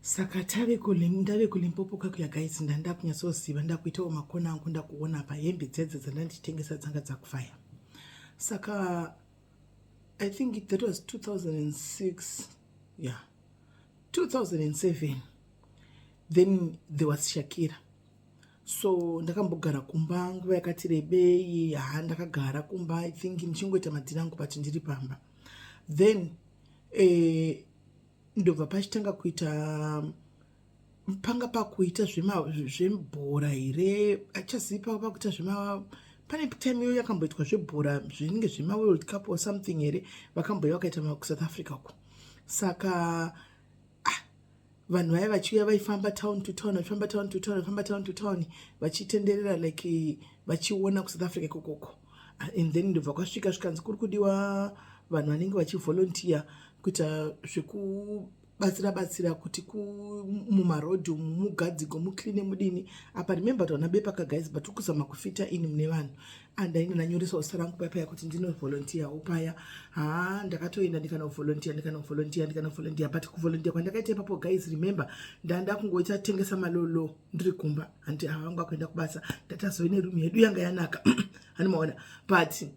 Saka tave ndave kuLimpopo kakuya guys, ndanda kunyatsoziva, ndakuitawo makona angu, ndakuona pahembe dzedze dzandandichitengesa dzanga dzakufaya. Saka I think that was 2006, yeah, 2007. Then there was Shakira. So ndakambogara kumba nguva yakati rebei. Ha, ndakagara kumba, I think ndichingoita madhiri angu, but ndiri pamba. Then ndobva pachitanga kuita, panga pakuita zvebhora here, achazivi, pakuita zvema, pane time iyo yakamboitwa zvebhora zvinenge zvemaWorld Cup or something here, vakambouya vakaita kuSouth Africa ko. Saka ah, vanhu vaiva vachiuya, vaifamba town to town, vachifamba town to town, vachifamba town to town, vachitenderera like vachiona kuSouth Africa ikokoko. And then ndobva kwasvika, zvikanzi kuri kudiwa vanhu vanenge vachivolunteer kuita zvekubatsira batsira kuti mumarodhi umu mugadzigwe, mucleane, mudini. Apa remember kuti vana bepaka guys, but kuzama kufita ini mune vanhu. Andainge ndanyoresawo zita rangu paya kuti ndinovolunteerwo paya. Ha, ndakatoenda, ndikanovolunteer, ndikanovolunteer, ndikanovolunteer. But kuvolunteer kwandakaita ipapo guys, remember ndanda kungoita tengesa malolo ndiri kumba, handi havangu akuenda kubasa, ndatazove nerumu yedu yanga yanaka, handimaona, but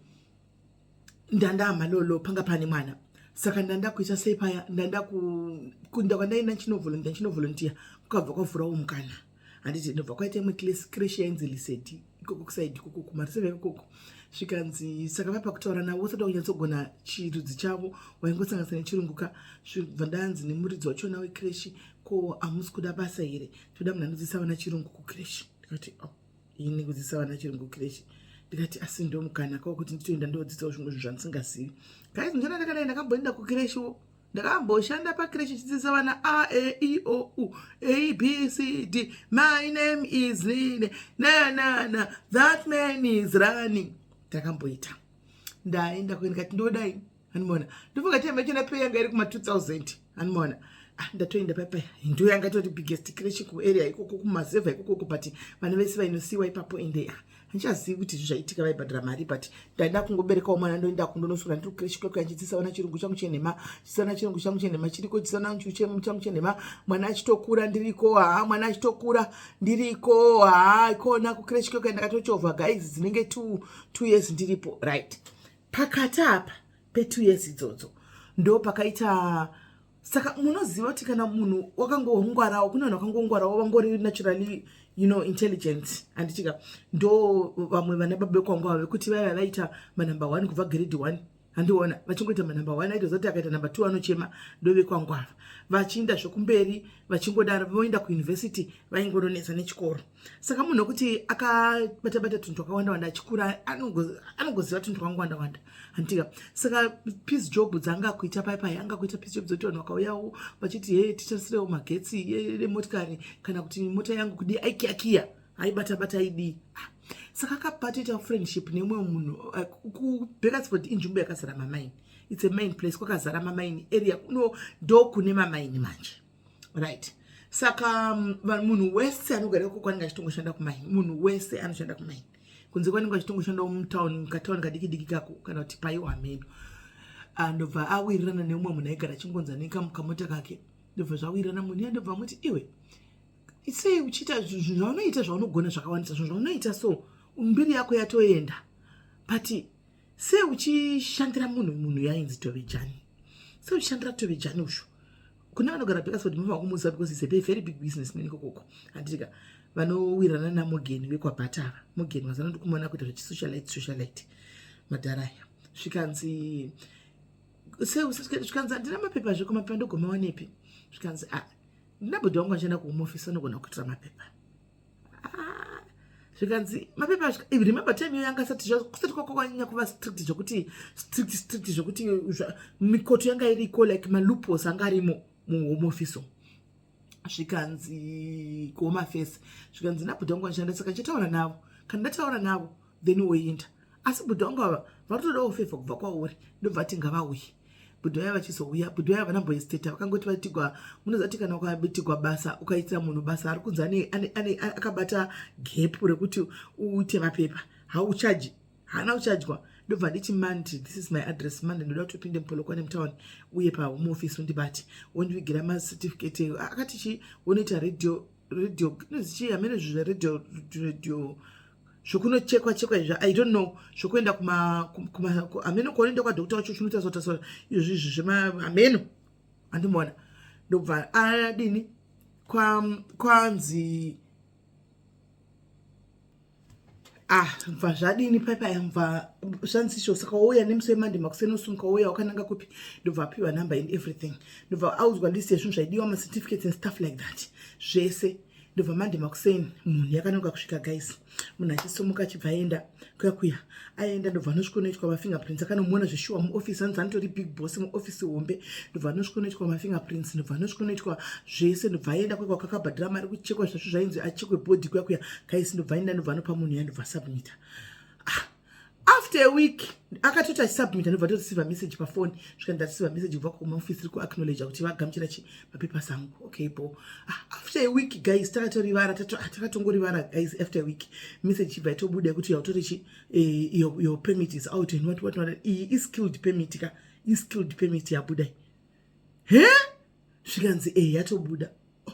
ndanda malolo, panga pane mwana. Saka ndanda kuita sei paya, ndanda kunda kwandaenda nchinovolunteer, nchinovolunteer, kukabva kwavhurawo mukana, handiti? Ndobva kwaita imwe creche yainzi Liseti ikoko kuside ikoko kumariseve ikoko. Zvikanzi saka vapa kutaura navo, usada kunyatsogona chirudzi chavo, waingosanganisa nechirungu ka. Zvibva ndanzi nemuridzi wachona wecreche, "Ko hamusi kuda basa here? Toda munhu anodzidzisa vana chirungu kucreche." Ndikati, "Oh, ini kudzidzisa vana chirungu kucreche?" Ndikati, "Asi ndo mukana kawo kuti nditoenda ndodzidzawo zvimwe zvinhu zvandisingazivi." Guys, ndona ndakadai, ndakamboenda kucrechewo, ndakamboshanda pacreche chidzidzisa vana a e i o u, a b c d, "My name is Line, na na na, that man is running." Ndakamboita, ndaenda kuenda, ndikati ndodai, hanimona. Ndofunga time yachona pay yanga iri kuma2000, hanimona. Ah, ndatoenda paipai, ndo yanga toti biggest creche kuarea ikoko, kumazevha ikokoko, but vana vese vainosiyiwa ipapo. Ende handichazivi kuti zvaitika, vaibhadhara mari, but ndaenda kungoberekawo mwana, ndoenda kundonoswera ndiri kucreche kweko, achidzidzisa vana chirungu changu chenhema, chidzisa vana chirungu changu chenhema chiriko, chidzisa vana changu chenhema. Mwana achitokura ndiriko. Ha, mwana achitokura ndiriko. Ha, ikona kucreche kweko ndakatochovha guys dzinenge 2 years ndiripo. Right, pakati apa pe2 years idzodzo ndo pakaita. Saka munoziva kuti kana munhu wakangongwarawo, kune vanhu vakangongwarawo, vangori naturally intelligent, handitika? Ndo vamwe vana baba vekwangu ava vekuti vaiva vaita manumber one kubva grade one, handiona, vachingoita manumber one, aitoziva kuti akaita number two anochema. Ndo vekwangu ava, vachiinda zvokumberi, vachingodaro, voenda kuuniversity, vaingononetsa nechikoro. Saka munhu wekuti akabata-bata tunhu twakawanda wanda achikura, anongoziva tunhu twakawanda wanda, handitika? Saka piece job dzaanga kuita pai, anga kuita piece job dzekuti vanhu vakauyawo vachiti, "He, titarisirewo magetsi emotikari," kana kuti "Mota yangu kudii," aikiyakiya, aibata-bata, aidii. Ah, saka akabatoita friendship nemumwe munhu. KuBakersfield inzvimbo yakazara mamaini, it's a mine place, kwakazara mamaini area kuno, ndo kune mamaini manje, right? Saka munhu wese anogara ikoko anenge achitongoshanda kumaini. Munhu wese anoshanda kumaini, kunze kwanenge achitongoshandawo mutauni, katauni kadiki diki kako, kana kuti paiwo hameno. Ah, ndobva awirirana neumwe munhu aigara achingonza nekamota kake. Ndobva zvawirirana, munhu iye ndobva amuti, "Iwe, sei uchiita zvinhu zvaunoita, zvaunogona zvakawandisa, zvinhu zvaunoita, so mbiri yako yatoenda, but sei uchishandira munhu?" Munhu yainzi Tovejani. "Sei uchishandira Tovejani ushu?" Kune vanogara Bakersfield mava kumuziva because is a very big businessman ikokoko, handitika? Vanowirirana naMogeni vekwaBhatava. Mogeni mazana ndikumuona kuita zvechisocialite, socialite madharaya. Zvikanzi, zvikanzi, "Handina mapepa zveko, mapepa ndogomawanepi?" Zvikanzi, "A, ndina bhodhi wangu achienda kuHome Office, anogona kuitira mapepa." Ah, zvikanzi mapepa, remember time iyo yanga sati, kusati kwakwanyanya kuva strict zvokuti strict strict zvokuti mikoto yanga iriko, like maloopholes anga arimo muHome Office. Zvikanzi kuHome Affairs, zvikanzi, "Nabhudhi wangu anoshanda, saka ndichataura navo. Kana ndataura navo, then woenda. Asi bhudhi wangu ava varitodawo favour kubva kwauri." Ndobva ati ngavauye. Bhudhi vaya vachizouya, bhudhi vaya vanamboesteta, vakangoti vatigwa. Munoziva kuti kana ukabitigwa basa, ukaitira munhu basa ari kunzi akabata gap rekuti uite mapepa, hauchaji, haana kuchajwa. Ndobva nditi, "Mandi, this is my address. Mandi, ndoda kuti upinde muPolokwane mutown uye pahome office, undibate, wondivigira macertificate." Akati chi wonoita radio, radio inozi chii, hamene, zvo zveradio, radio zvokunochekwa chekwa izvo, I don't know, zvokuenda kuma, hameno kwaunoenda kwadoctor wacho, chinotaswa izvozvo izvi zvema, hameno, handimuona. Ndobva adini, kwanzi ah, bva zvadini paipaya, bva zvanzisho. Saka wouya nemusi weMonday makuseni, usumuka wouya wakananga kupi? Ndobva apiwa number and everything, ndobva audzwa list yezvinhu zvaidiwa, macertificates and stuff like that zvese. Ndobva Monday makuseni munhu yakanoka kusvika, guys. Munhu achisumuka achibva aenda kuya kuya, aenda, ndobva anosvika unoitwa mafingerprints. Akanomuona zveshuwa muofisi, anzi anotori big boss muofisi hombe. Ndobva anosvika unoitwa mafingerprints, ndobva anosvika unoitwa zvese, ndobva aenda kwekwa kakabhadhira mari kuchekwa zvacho zvainzi achekwe body kuya kuya, guys. Ndobva aenda, ndobva anopa munhu ya, ndobva asubmita. Ah, after a week akatoti achisubmita, ndobva toreceiva message pafoni. Svika ndareceiva message kubva kumaofisi iri kuacknowledge kuti vagamuchira chi mapapers angu. Okay bo. Ah, after a week, guys, takatorivara, takatongorivara, guys. After a week message ibva itobuda yekuti yautore chi your permit is out and what what what. Iyi iskilled permit ka, iskilled permit yabuda he. Zvikanzi e yatobuda. Oh.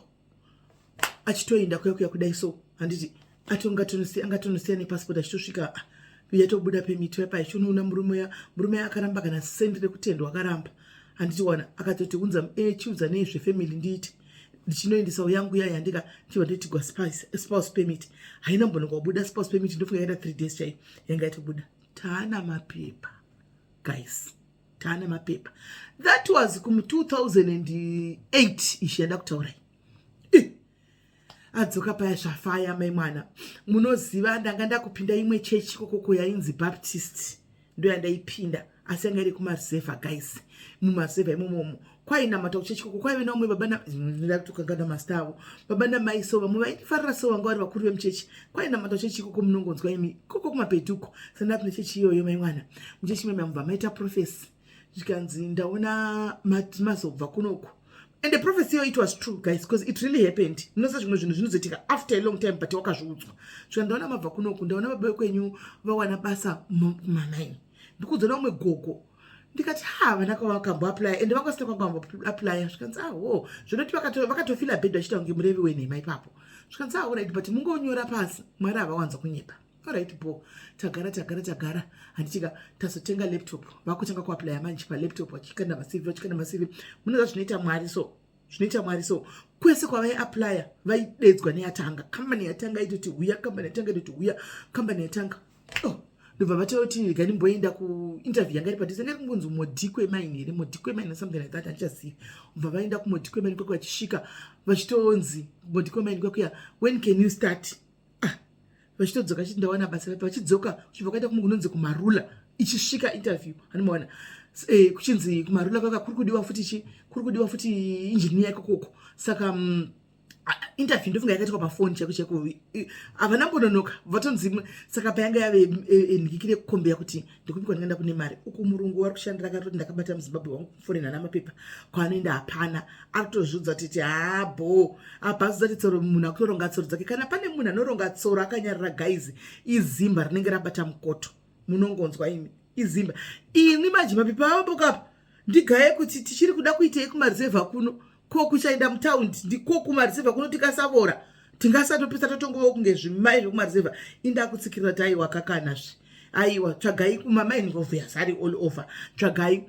Achitoenda kuya kuya kudai, so handiti angatonosia nepassport, achitosvika, ah, yatobuda permit yapa. Achinoona murume ya, murume akaramba, kana sendi rekutendwa akaramba, handiti wana. Akatoti unza, chiudza nei zvefamily, ndiite ndichinoendesawo yangu ya yandika ndichibva ndoitigwa spouse permit. Haina mbonoka kubuda spouse permit, ndofunga yaenda 3 days chaiyo yanga yatobuda. Taana mapepa, guys, taana mapepa. That was kum 2008 ishi yanda kutaurai. Adzoka paya, zvafaya mai mwana. Munoziva ndanga ndakupinda imwe chechi kokoko yainzi Baptist, ndo yandaipinda, asi yanga iri kumareserva, guys. Mumareserva imomomo kwainamata kuchechi koko, kwaive naumwe baba, ndakutokangana masita avo, baba namai so, vamwe vaindifarira so, vanga vari vakuru vemuchechi. Kwainamata kuchechi ikoko, munongonzwa imi, koko kumapetuko sandapinda chechi iyoyo, mai mwana. Muchechi meme mubva maita prophecy, zvikanzi ndaona mazobva kunoku. And the prophecy iyo, it was true, guys, because it really happened. Munoziva zvimwe zvinhu zvinozoitika after a long time, but wakazviudzwa. Svika ndaona mabva kunoku, ndaona baba vekwenyu vawana basa kumamaini. Ndikuudzwa umwe gogo, ndikati ha, vana kwavakamboaplya, ende vanga vasina kwakamboaplya. Zvikanzi aho, zvinoti vakatofila bed vachiita kunge murevi wenhema ipapo. Zvikanzi alright, but mungonyora pasi, Mwari havawanza kunyepa. Alright bo. Tagara, tagara, tagara, handitika tazotenga laptop, vakutanga kuaplya manje palaptop, vachikanda maCV, vachikanda maCV. Munoziva zvinoita Mwari so, zvinoita Mwari so, kwese kwavaiaplya vaidedzwa neyatanga kambani. Yatanga itoti huya, kambani yatanga itoti huya, kambani yatanga. Oh, ndobva vatoti rega ndimboenda kuinterview yanga iri padhuze, yanga iri kungonzi Modikwe Mine here, Modikwe Mine, something like that, handichazivi. Bva vaenda kuModikwe Mine kwekuya, vachisvika vachitonzi Modikwe Mine kwekuya, "When can you start?" Ah, vachitodzoka chiti ndawana basa rapi. Vachidzoka uchibva kwaita kumwe kunonzi kuMarula, ichisvika interview, handimaona, kuchinzi kuMarula kwaka kuri kudiwa futi chi, kuri kudiwa futi injiniya ikokoko. Saka interview ndofunga yakaitwa pafoni chaiko chaiko, havana mbononoka vatonzi. Saka payanga yave nhikikire kukombeya kuti ndikupi kwandingaenda kune mari uku, murungu wari kushandira akatoti ndakabata muZimbabwe wangu foreign, hana mapepa, kwaanoenda hapana. Ari kutozviudza kuti habo abhazudza kuti tsoro, munhu akutoronga tsoro dzake. Kana pane munhu anoronga tsoro akanyarara, guys, izimba rinenge rabata mukoto. Munongonzwa imi, izimba ini manje mapepa avambokapa ndigaye kuti tichiri kuda kuitei kumareserva kuno, ko kuchaenda mutaundi ndiko kumareserva kuno, tikasavora tingasatopesa totongova kunge zvimai zvekumareserva. Indakutsikirira kuti aiwa kakanazve, aiwa, tsvagai kumamaini obvious ari all over, tsvagai.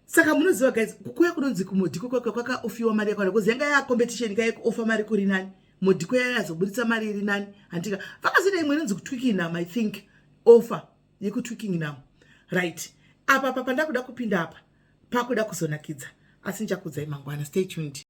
Saka munoziva, guys, kukuya kunonzi kuModiko kwakaofiwa mari yakawanda because yanga yacompetition kaikuofa mari kuri nani. Modiko yayazoburitsa mari iri nani, handika vakazoita imwe inonzi kuTwickenham, I think, offer yekuTwickenham, right? Apa pa pandakuda kupinda apa pakuda kuzonakidza, asi ndichakudzai mangwana. Stay tuned.